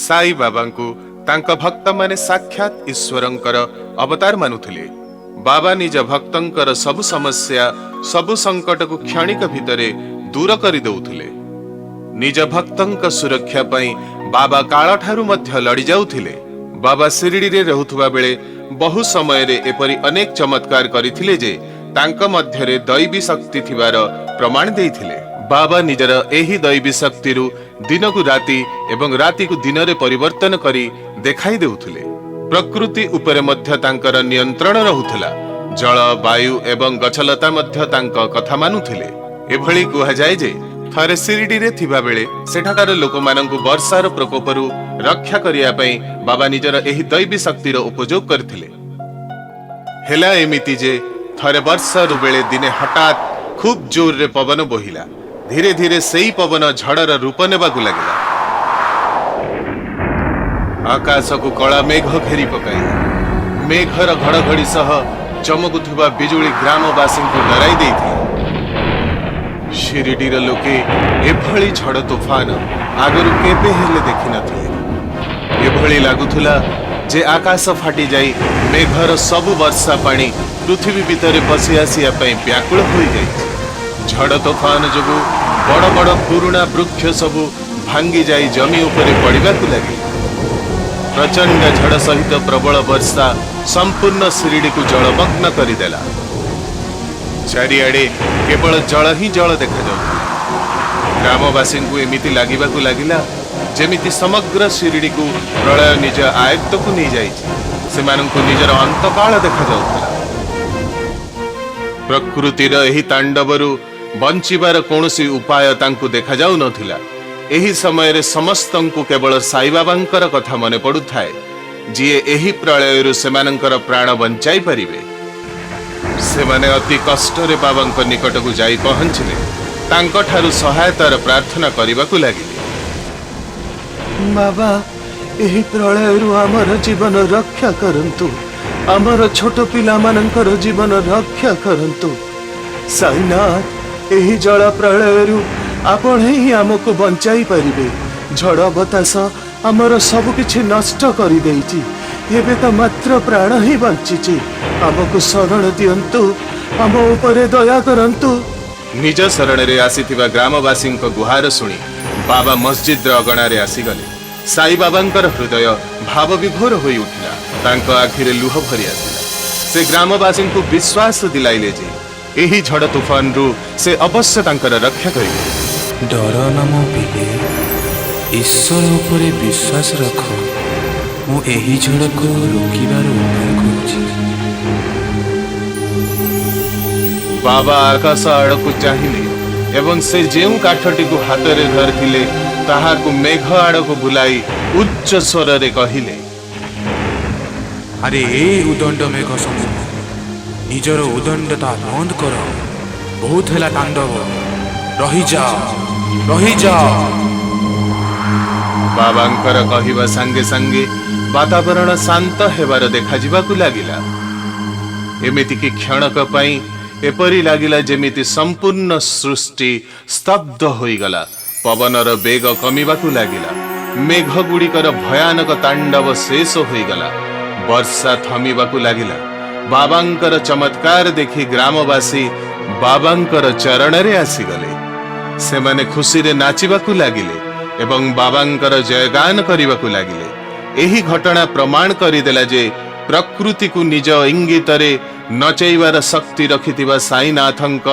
ସାଇ ବାବାଙ୍କୁ ତାଙ୍କ ଭକ୍ତମାନେ ସାକ୍ଷାତ ଈଶ୍ୱରଙ୍କର ଅବତାର ମାନୁଥିଲେ। ବାବା ନିଜ ଭକ୍ତଙ୍କର ସବୁ ସମସ୍ୟା, ସବୁ ସଙ୍କଟକୁ କ୍ଷଣିକ ଭିତରେ ଦୂର କରିଦେଉଥିଲେ। ନିଜ ଭକ୍ତଙ୍କ ସୁରକ୍ଷା ପାଇଁ ବାବା କାଳଠାରୁ ମଧ୍ୟ ଲଢି ଯାଉଥିଲେ। ବାବା ଶିରିଡ଼ିରେ ରହୁଥିବା ବେଳେ ବହୁ ସମୟରେ ଏପରି ଅନେକ ଚମତ୍କାର କରିଥିଲେ ଯେ ତାଙ୍କ ମଧ୍ୟରେ ଦୈବୀ ଶକ୍ତି ଥିବାର ପ୍ରମାଣ ଦେଇଥିଲେ। ବାବା ନିଜର ଏହି ଦୈବୀ ଶକ୍ତିରୁ ଦିନକୁ ରାତି ଏବଂ ରାତିକୁ ଦିନରେ ପରିବର୍ତ୍ତନ କରି ଦେଖାଇ ଦେଉଥିଲେ। ପ୍ରକୃତି ଉପରେ ମଧ୍ୟ ତାଙ୍କର ନିୟନ୍ତ୍ରଣ ରହୁଥିଲା। ଜଳ, ବାୟୁ ଏବଂ ଗଛଲତା ମଧ୍ୟ ତାଙ୍କ କଥା ମାନୁଥିଲେ। ଏଭଳି କୁହାଯାଏ ଯେ ଥରେ ଶିରିଡ଼ିରେ ଥିବାବେଳେ ସେଠାକାର ଲୋକମାନଙ୍କୁ ବର୍ଷାର ପ୍ରକୋପରୁ ରକ୍ଷା କରିବା ପାଇଁ ବାବା ନିଜର ଏହି ଦୈବୀ ଶକ୍ତିର ଉପଯୋଗ କରିଥିଲେ। ହେଲା ଏମିତି ଯେ ଥରେ ବର୍ଷା ବେଳେ ଦିନେ ହଠାତ୍ ଖୁବ୍ ଜୋରରେ ପବନ ବୋହିଲା। ଧୀରେ ଧୀରେ ସେଇ ପବନ ଝଡ଼ର ରୂପ ନେବାକୁ ଲାଗିଲା। ଆକାଶକୁ କଳା ମେଘ ଘେରି ପକାଇଲା। ମେଘର ଘଡ଼ଘଡ଼ି ସହ ଚମକୁଥିବା ବିଜୁଳି ଗ୍ରାମବାସୀଙ୍କୁ ଡରାଇ ଦେଇଥିଲା। ଶିରିଡ଼ିର ଲୋକେ ଏଭଳି ଝଡ଼ ତୋଫାନ ଆଗରୁ କେବେ ହେଲେ ଦେଖିନଥିଲେ। ଏଭଳି ଲାଗୁଥିଲା ଯେ ଆକାଶ ଫାଟିଯାଇ ମେଘର ସବୁ ବର୍ଷା ପାଣି ପୃଥିବୀ ଭିତରେ ପଶି ଆସିବା ପାଇଁ ବ୍ୟାକୁଳ ହୋଇଯାଇଛି। ଝଡ଼ ତୋଫାନ ଯୋଗୁଁ ବଡ଼ ବଡ଼ ପୁରୁଣା ବୃକ୍ଷ ସବୁ ଭାଙ୍ଗି ଯାଇ ଜମି ଉପରେ ପଡ଼ିବାକୁ ଲାଗିଲା। ପ୍ରଚଣ୍ଡ ଝଡ଼ ସହିତ ପ୍ରବଳ ବର୍ଷା ସମ୍ପୂର୍ଣ୍ଣ ଶିରିଡ଼ିକୁ ଜଳମଗ୍ନ କରିଦେଲା। ଚାରିଆଡ଼େ କେବଳ ଜଳ ହିଁ ଜଳ ଦେଖାଯାଉଥିଲା। ଗ୍ରାମବାସୀଙ୍କୁ ଏମିତି ଲାଗିବାକୁ ଲାଗିଲା, ଯେମିତି ସମଗ୍ର ଶିରିଡ଼ିକୁ ପ୍ରଳୟ ନିଜ ଆୟତ୍ତକୁ ନେଇଯାଇଛି। ସେମାନଙ୍କୁ ନିଜର ଅନ୍ତକାଳ ଦେଖାଯାଉଥିଲା। ପ୍ରକୃତିର ଏହି ତାଣ୍ଡବରୁ ବଞ୍ଚିବାର କୌଣସି ଉପାୟ ତାଙ୍କୁ ଦେଖାଯାଉନଥିଲା। ଏହି ସମୟରେ ସମସ୍ତଙ୍କୁ କେବଳ ସାଇବାବାଙ୍କର କଥା ମନେ ପଡୁଥାଏ, ଯିଏ ଏହି ପ୍ରଳୟରୁ ସେମାନଙ୍କର ପ୍ରାଣ ବଞ୍ଚାଇ ପାରିବେ। ସେମାନେ ଅତି କଷ୍ଟରେ ବାବାଙ୍କ ନିକଟକୁ ଯାଇ ପହଞ୍ଚିଲେ। ତାଙ୍କଠାରୁ ସହାୟତାର ପ୍ରାର୍ଥନା କରିବାକୁ ଲାଗିଲେ। ବାବା, ଏହି ପ୍ରଳୟରୁ ଆମର ଜୀବନ ରକ୍ଷା କରନ୍ତୁ। ଆମର ଛୋଟ ପିଲାମାନଙ୍କର ଜୀବନ ରକ୍ଷା କରନ୍ତୁ। ସାଇନାଥ, ଏହି ଜଳ ପ୍ରଳୟରୁ ଆପଣ ହିଁ ଆମକୁ ବଞ୍ଚାଇ ପାରିବେ। ଝଡ଼ ବତାସ ଆମର ସବୁ କିଛି ନଷ୍ଟ କରିଦେଇଛି। ଏବେ ତ ମାତ୍ର ପ୍ରାଣ ହିଁ ବଞ୍ଚିଛି। ଆମକୁ ଶରଣ ଦିଅନ୍ତୁ, ଆମ ଉପରେ ଦୟା କରନ୍ତୁ। ନିଜ ଶରଣରେ ଆସିଥିବା ଗ୍ରାମବାସୀଙ୍କ ଗୁହାର ଶୁଣି ବାବା ମସଜିଦର ଅଗଣାରେ ଆସିଗଲେ। ସାଇ ବାବାଙ୍କର ହୃଦୟ ଭାବବିଭୋର ହୋଇ ଉଠିଲା। ତାଙ୍କ ଆଖିରେ ଲୁହ ଭରି ଆସିଲା। ସେ ଗ୍ରାମବାସୀଙ୍କୁ ବିଶ୍ୱାସ ଦିଲାଇଲେ ଯେ ଏହି ଝଡ଼ ତୁଫାନରୁ ସେ ଅବଶ୍ୟ ତାଙ୍କର ରକ୍ଷା କରିବେ। ଡର ନା ମୋ ପିଲେ, ଈଶ୍ୱର ଉପରେ ବିଶ୍ୱାସ ରଖ। ମୁଁ ଏହି ଝଡ଼କୁ ରୋକିବାର ଉପାୟ କରୁଛି। ବାବା ଆକାଶ ଆଡ଼କୁ ଚାହିଁଲେ ଏବଂ ସେ ଯେଉଁ କାଠଟିକୁ ହାତରେ ଧରିଥିଲେ, ତାହାକୁ ମେଘ ଆଡ଼କୁ ବୁଲାଇ ଉଚ୍ଚ ସ୍ୱରରେ କହିଲେ, ଆରେ ଏ ଉଦଣ୍ଡ ମେଘ ସମୂହ, ନିଜର ଉଦଣ୍ଡତା ବନ୍ଦ କର। ବହୁତ ହେଲା ତାଣ୍ଡବ, ରହିଯାଅ, ରହିଯାଅ। ବାବାଙ୍କର କହିବା ସାଙ୍ଗେ ସାଙ୍ଗେ ବାତାବରଣ ଶାନ୍ତ ହେବାର ଦେଖାଯିବାକୁ ଲାଗିଲା। ଏମିତିକି କ୍ଷଣକ ପାଇଁ ଏପରି ଲାଗିଲା, ଯେମିତି ସମ୍ପୂର୍ଣ୍ଣ ସୃଷ୍ଟି ସ୍ତବ୍ଧ ହୋଇଗଲା। ପବନର ବେଗ କମିବାକୁ ଲାଗିଲା। ମେଘ ଗୁଡ଼ିକର ଭୟାନକ ତାଣ୍ଡବ ଶେଷ ହୋଇଗଲା। ବର୍ଷା ଥମିବାକୁ ଲାଗିଲା। ବାବାଙ୍କର ଚମତ୍କାର ଦେଖି ଗ୍ରାମବାସୀ ବାବାଙ୍କର ଚରଣରେ ଆସିଗଲେ। ସେମାନେ ଖୁସିରେ ନାଚିବାକୁ ଲାଗିଲେ ଏବଂ ବାବାଙ୍କର ଜୟଗାନ କରିବାକୁ ଲାଗିଲେ। ଏହି ଘଟଣା ପ୍ରମାଣ କରିଦେଲା ଯେ ପ୍ରକୃତିକୁ ନିଜ ଇଙ୍ଗିତରେ ନଚେଇବାର ଶକ୍ତି ରଖିଥିବା ସାଇନାଥଙ୍କ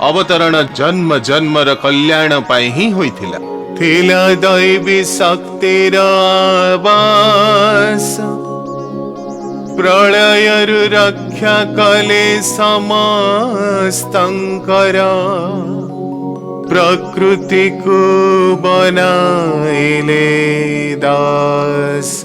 ଅବତରଣ ଜନ୍ମ ଜନ୍ମର କଲ୍ୟାଣ ପାଇଁ ହିଁ ହୋଇଥିଲା। ଥିଲା ଦୈବୀ ଶକ୍ତିର ଆବାସ, ପ୍ରଳୟରୁ ରକ୍ଷା କଲେ ସମସ୍ତଙ୍କର, ପ୍ରକୃତିକୁ ବନାଇଲେ ଦାସ।